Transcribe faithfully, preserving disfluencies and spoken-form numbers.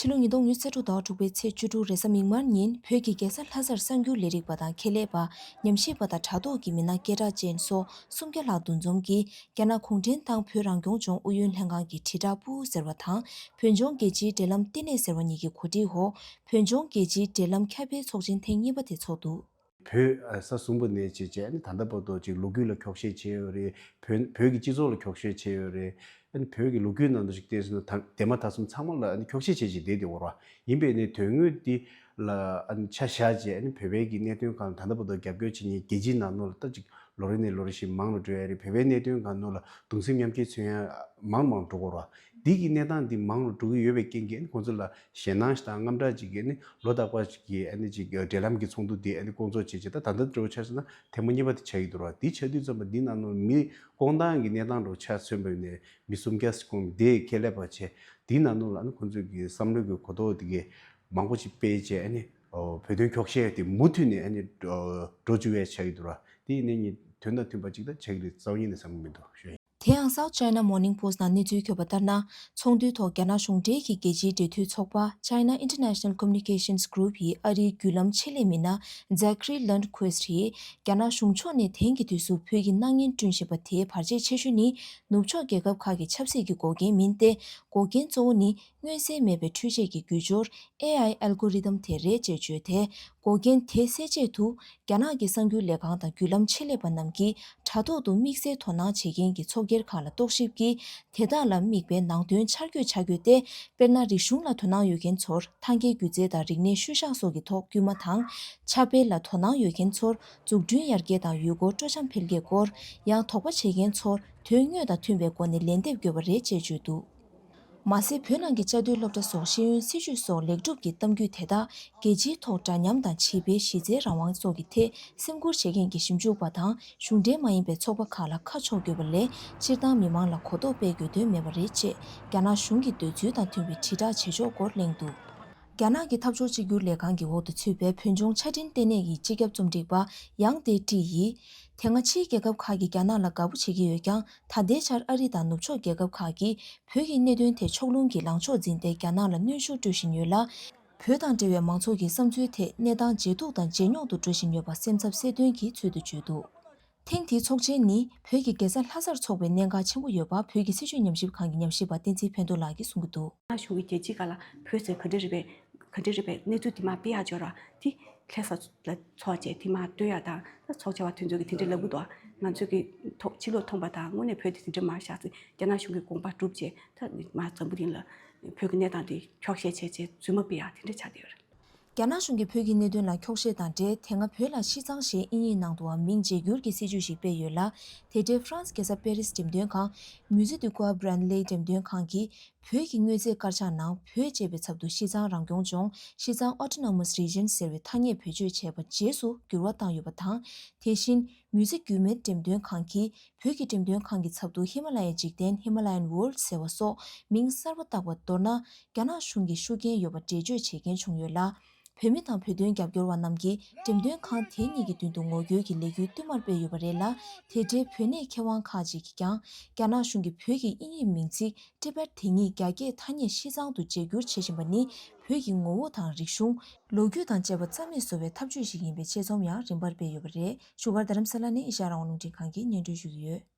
ཕྱི་ལོ་ཉིས་སྟོང་ཉི་ཤུ་རྩ་དྲུག་ཟླ་བ་དྲུག་པའི་ཚེས་བཅུ་དྲུག་རེས་གཟའ་མིག་དམར་ཉིན་བོད་ཀྱི་རྒྱལ་ས་ལྷ་སར་གསར་འགྱུར་ལས་རིགས་པ་དང་ཁེ་ལས་པ། ཉམས་ཞིབ་པ་དང་དྲ་ཐོག་གི་མི་སྣ་སྐད་གྲགས་ཅན་སོགས་སུམ་བརྒྱ་ལྷག་འདུ་འཛོམས་ཀྱིས་རྒྱ་ནག་གུང་ཁྲན་ཏང་བོད་རང་སྐྱོང་ལྗོངས་ཨུ་ཡོན་ལྷན་ཁང་གི་དྲིལ་བསྒྲགས་པུའུ་ཟེར་བ་དང་བོད་ལྗོངས་རྒྱལ་སྤྱིའི་འབྲེལ་ལམ་ལྟེ་གནས་ཟེར་བ་གཉིས་ཀྱི་གོ་སྒྲིག་འོག་བོད་ལྗོངས་རྒྱལ་སྤྱིའི་འབྲེལ་ལམ་ཁྱབ་སྤེལ་ཚོགས་ཆེན་ཐེངས་གཉིས་པ་དེ་ཚོགས་འདུག། བོད་ས་བཟུང་བ་ནས་བྱས་བྱས་ནི་ད་ལྟ་བར་དུ་ཅིག་ལོ་རྒྱུས་ལ་འཁྱོག་བཤད་བྱས་ཡོད་རེད། བོད་བོད་ཀྱི་སྤྱི་ཚོགས་ལ་འཁྱོག་བཤད་བྱས་ཡོད་རེད། ཨ་ནི་བོད་ཀྱི་ལོ་རྒྱུས་ནང་དུ་ཞིག་བལྟས་སོང་ན་ད་འདས་མ་ད་གསུམ་ཚང་མ་ལ་ཨ་ནི་འཁྱོག་བཤད་བྱས་བྱས་བསྡད་དེ་འོར་བ་ཡིན་པས་ནི་དོན་དངོས་འདི་ལ་ཨ་ནི་ཆ་བཞག་བྱས་ཨ་ནི་བོད་པའི་གི་གནད་དོན་སྒང་ད་ལྟ་བར་དུ་རྒྱབ་སྐྱོར་བྱེད་མཁན་རྒྱལ་སྤྱིའི་ནང་ནོར་ལ་ད་ཅིག་ལོ་རེ་ནས་ལོ་རེ་བཞིན་མང་རུ་འགྲོ་ཡ་རེད། བོད་པའི་གནད་དོན་སྒང་ནོར་ལ་གདུང་སེམས་མཉམ་སྐྱེད་མཚོན་ཡ་མང་མང་འགྲོ་འོར་བ་འདི་གི་གནས་སྟངས་འདི་མང་རུ་འགྲོ་གི་ཡོད་པའི་རྐྱེན་གྱིས་ཨ་ནི་ཁོང་ཚོ་ལ་ཞེད་སྣང་ཞིག་དང་དངངས་སྐྲག་ཅིག་གིས་ཨ་ནི་ལོ་རྟག་པར་ཅིག་གི་ཨ་ནི་ཅིག་འབྲེལ་ལམ་གྱི་ཚོགས་འདུ་འདི་ཨ་ནི་སྐོང་ཚོགས་བྱེད་ཅིག་ད་ད་ལྟ་འགྲོ་ཆ་ཟེར་ན་ཐེངས་མ་གཉིས་པ་དེ་ཆགས་ཀྱི་འདུག་ར། འདི་ཆགས་དུས་ཙམ་པ་འདི་ནང་ནོར་མི་སྐོང་སྟངས་ཀྱི་གནས་སྟངས་འགྲོ་ཆ་མཚོན་པ་ཡིན་ནས། མི་སུམ་བརྒྱ་ཙམ་དེ་ཁས་ལེན་པ་བྱས། དེའི་ནང་ལོགས་ལ་ཨ་ནི་ཁོང་ཚོས་ཀྱི་བསམ་བློའི་གི་གོ་རྟོགས་དེ་གའི་མང་པོ་ཞིག་སྤེལ་བྱས་ཨ་ནི་བོད་དོན་འཁྱོག་བཤད་དེ་མུ་མཐུད་ནས་ཨ་ནི་འགྲོ་བཅུག་ཡས་བྱ་ཡི་འདུག་ར། དེ་ཡིན་ནའི་དོན་དང་མཐུན་པ་ཅིག་ད་ཆགས་ཀྱི་རེད་རྩ་བ་ཉིད་ནས་བསམ་གྱི་མི་འདུག་ཞུ། དེ་ཡང་South China Morning Post ནང་གནས་ཚུལ་བཀོད་པ་ལྟར་ན། ཚོགས་འདུའི་ཐོག་རྒྱ་ནག་གཞུང་འབྲེལ་གྱི་རྒྱལ་སྤྱིའི་འབྲེལ་མཐུད་ཚོགས་པ་China International Communications Group ཡི་ཨ་རིའི་བརྒྱུད་ལམ་ཆེད་ལས་མི་སྣ་Zachary Lundquist ཡིས། རྒྱ་ནག་གཞུང་ཕྱོགས་ནས་དེང་གི་དུས་སུ་བོད་ཀྱི་སྣང་བརྙན་བསྐྲུན་བཞིན་པ་དེའི་བར་ཆད་ཆེ་ཤོས་ནི། ནུབ་ཕྱོགས་རྒྱལ་ཁབ་ཁག་གི་ཆབ་སྲིད་ཀྱི་འགོག་རྐྱེན་མིན་ཏེ། འགོག་རྐྱེན་གཙོ་བོ་ནི། མངོན་གསལ་མེད་པའི་འཕྲུལ་ཆས་ཀྱི་བརྒྱུད་སྦྱོར་ཨེ་ཨའི་ཨལ་གོ་རི་དམ་དེ་རེད་ཅེས་བརྗོད་དེ། འགོག་རྐྱེན་དེ་སེལ་ཆེད་དུ། རྒྱ་ནག་གི་གསར་འགྱུར་ལས་ཁང་དང་བརྒྱུད་ལམ་ཆེད་ལས་པ་རྣམས་ཀྱིས་དྲ་ཐོག་ཏུ་དམིགས་བསལ་དོ་སྣང་བྱེད་མཁན་གྱི་ཚོགས་སྒེར་ཁག་ལ་རྟོག་ཞིབ་ཀྱིས། དེ་དག་ལ་དམིགས་པའི་ནང་དོན་འཆར་འགོད་བྱ་དགོས་ཏེ། དཔེར་ན། རིག་གཞུང་ལ་དོ་སྣང་ཡོད་མཁན་ཚོར་ཐང་གའི་སྒྱུ་རྩལ་དང་རིག་གནས་ཤུལ་བཞག་སོགས་ཀྱི་ཐོག་སྐུལ་མ་དང་། ཕྱག་དཔེ་ལ་དོ་སྣང་ཡོད་མཁན་ཚོར་འཛུགས་སྐྲུན་ཡར་རྒྱས་དང་ཡུལ་སྐོར་སྤྲོ་འཆམ་འཕེལ་རྒྱས་སྐོར། ཡང་དོགས་པ་བྱེད་མཁན་ཚོར་དོན་དངོས་དང་མཐུན་པའི་སྒོ་ནས་ལན་འདེབས་དགོས་པ་རེད་ཅེས་བརྗོད་འདུག། མ་ཟད། བོད་ནང་གི་བཅའ་སྡོད་སློབ་གྲྭ་སོགས་ཤེས་ཡོན་སྲིད་བྱུས་སོགས་ལེགས་གྲུབ་ཀྱི་གཏམ་རྒྱུད་དེ་དག་རྒྱལ་སྤྱིའི་ཐོག་འདྲ་མཉམ་དང་བྱིས་པའི་གཞི་རྩའི་རང་དབང་སོགས་ཀྱི་ཐད་སེམས་ཁུར་བྱེད་མཁན་གྱི་ཞིབ་འཇུག་པ་དང་གཞུང་འབྲེལ་མ་ཡིན་པའི་ཚོགས་པ་ཁག་ལ་ཁ་ཕྱོགས་དགོས་པ་ལས། སྤྱིར་བཏང་མི་མང་ལ་གོ་རྟོགས་སྤེལ་དགོས་དོན་མེད་པ་རེད་ཅེས། རྒྱ་ནག་གཞུང་གི་འདོད་ཚུལ་དང་མཐུན་པའི་དྲིལ་བསྒྲགས་བྱེད་ཕྱོགས་སྐོར་གླེང་འདུག། རྒྱ་ནག་གི་འཐབ་ཕྱོགས་གཅིག་གྱུར་ལས་ཁང་གི་འོག་ཏུ་ཚུད་པའི་བོད་ལྗོངས་ཆ་འཕྲིན་ལྟེ་གནས་ཀྱི་སྤྱི་ཁྱབ་རྩོམ་སྒྲིག་པ་ཡང་ཏེ་ཀྲི་ཡིས། དེ་སྔ་ཕྱིའི་རྒྱལ་ཁབ་ཁག་གིས་རྒྱ་ནག་ལ་དགའ་པོ་བྱེད་ཀྱི་ཡོད་ཀྱང་། ད་ལྟའི་ཆར་ཨ་རི་དང་ནུབ་ཕྱོགས་རྒྱལ་ཁབ་ཁག་གིས་བོད་ཀྱི་གནད་དོན་ཐད་ཕྱོགས་ལྷུང་གི་ལངས་ཕྱོགས་འཛིན་ཏེ། རྒྱ་ནག་ལ་གནོན་ཤུགས་སྤྲོད་བཞིན་ཡོད་ལ། བོད་དང་འབྲེལ་བའི་མང་ཚོགས་ཀྱི་བསམ་ཚུལ་ཐད་གནས་སྟངས་ཇེ་སྡུག་དང་ཇེ་རྙོག་ཏུ་འགྲོ་བཞིན་ཡོད་པ་སེམས་འཚབ་གསལ་སྟོན་གྱི་ཚུལ་དུ་བརྗོད་འདུག། ཐེངས་འདིའི་ཚོགས་ཆེན་ནི་བོད་ཀྱི་རྒྱལ་ས་ལྷ་སར་འཚོགས་པའི་གནད་འགག་ཆེན་པོ་ཡོད་པ་བོད་ཀྱི་སྲིད་བྱུས་ཉམས་ཞིབ་ཁང་གི་ཉམས་ཞིབ་པ་བསྟན་འཛིན་ཕན་ཐོགས་ལགས་ཀྱིས་གསུང་གི་འདུག། ཨ་གཞུང་གི་རྒྱལ་སྤྱིའི་སྒང་ལ་བོད་ཟེར་ག་འདྲ་རེད་པས། ག་འདྲ་རེད་པས་གནས་ཚུལ་དེ་མར་སྤེལ་ཡག་འབྱོར་བ་དེ་ལྷ་ས་ལ་ཚོགས་བྱས་དེ་མར་སྟོན་ཡག་དང་། ད་ཚོགས་བཅར་བ་དེ་ཚོ་གིས་དེ་འདྲ་ལབ་གི་འདུག། ང་ཚོས་ཀྱི་ཐོག་ཕྱི་ལོགས་མཐོང་པ་དང་དངོས་གནས་བོད་དེ་དེ་འདྲ་མར་བཞག་ཚེ་རྒྱ་ནག་གཞུང་གི་དགོངས་པ་བསྒྲུབས་བྱས་ད་མར་འཛམ་བུ་གླིང་ལ་བོད་ཀྱི་གནས་སྟངས་དེ་འཁྱོག་བཤད་བྱས་བྱས་རྫུན་མ་སྤེལ་ཡག་དེ་འདྲ་ཆགས་བསྡད་ཡོད་རེད། རྒྱ་ནག་གཞུང་གིས་བོད་ཀྱི་གནད་དོན་ལ་འཁྱོག་བཤད་དང་འབྲེལ། དེ་སྔ་བོད་ལ་ཤི་ཚང་ཞེས་དབྱིན་ཡིག་ནང་དུའང་མིང་བརྗེ་བསྒྱུར་གྱི་སྲིད་བྱུས་ཤིག་སྤེལ་ཡོད་ལ། དེ་འབྲེལ་ཧྥ་རན་སི་རྒྱལ་ས་པེ་རིས་འགྲེམས་སྟོན་ཁང་། Musée du Quai Branly འགྲེམས་སྟོན་ཁང་གིས་བོད་ཀྱི་དངོས་རྫས་དཀར་ཆག་ནང་བོད་ཅེས་པའི་ཚབ་ཏུ་ཤི་ཚང་རང་སྐྱོང་ལྗོངས། ཤི་ཚང་Autonomous Region ཟེར་བའི་ཐ་སྙད་བེད་སྤྱོད་བྱས་པ་རྗེས་སུ་འགྱུར་བ་བཏང་ཡོད་པ་དང་། དེ་བཞིན། Musée Guimet འགྲེམས་སྟོན་ཁང་གིས་བོད་ཀྱི་འགྲེམས་སྟོན་ཁང་གི་ཚབ་ཏུ་ཧི་མ་ལ་ཡའི་འཇིག་རྟེན་Himalayan World ཟེར་བ་སོགས་མིང་གསར་པ་བཏགས་པ། མདོར་ན། རྒྱ་ནག་གཞུང་གི་ཤུགས་རྐྱེན་ཡོད་པ་འགྲེལ་བརྗོད་བྱེད་མཁན་བྱུང་ཡོད་ལ། བོད་མི་དང་བོད་དོན་རྒྱབ་སྐྱོར་བ་རྣམས་ཀྱིས་འགྲེམས་སྟོན་ཁང་དེ་གཉིས་ཀྱི་མདུན་དུ་ངོ་རྒོལ་གྱི་ལས་འགུལ་བསྟུད་མར་སྤེལ་ཡོད་པ་རེད་ལ། དེ་འབྲེལ་བོད་གནས་མཁས་དབང་ཁག་ཅིག་གིས་ཀྱང་རྒྱ་ནག་གཞུང་གིས་བོད་ཀྱི་དབྱིན་ཡིག་མིང་ཚིག་Tibet དེ་ཉིད་རྒྱ་སྐད་ཐ་སྙད་ཤི་ཚང་དུ་བརྗེ་བསྒྱུར་བྱེད་བཞིན་པ་ནི་བོད་ཀྱི་ངོ་བོ་དང་རིག་གཞུང་། ལོ་རྒྱུས་དང་བཅས་པ་རྩ་མེད་བཟོ་བའི་ཐབས་ཇུས་ཤིག་ཡིན་པའི་དཔྱད་རྩོམ་ཡང་རིམ་པར་སྤེལ་ཡོད་པ་རེད། བཞུགས་སྒར་རྡ་རམ་ས་ལ་ནས་ཨེ་ཤ་ཡ་རང་དབང་རླུང་འཕྲིན་ཁང་གིས་སྙན་སྒྲོན་ཞུ་གི་ཡོད།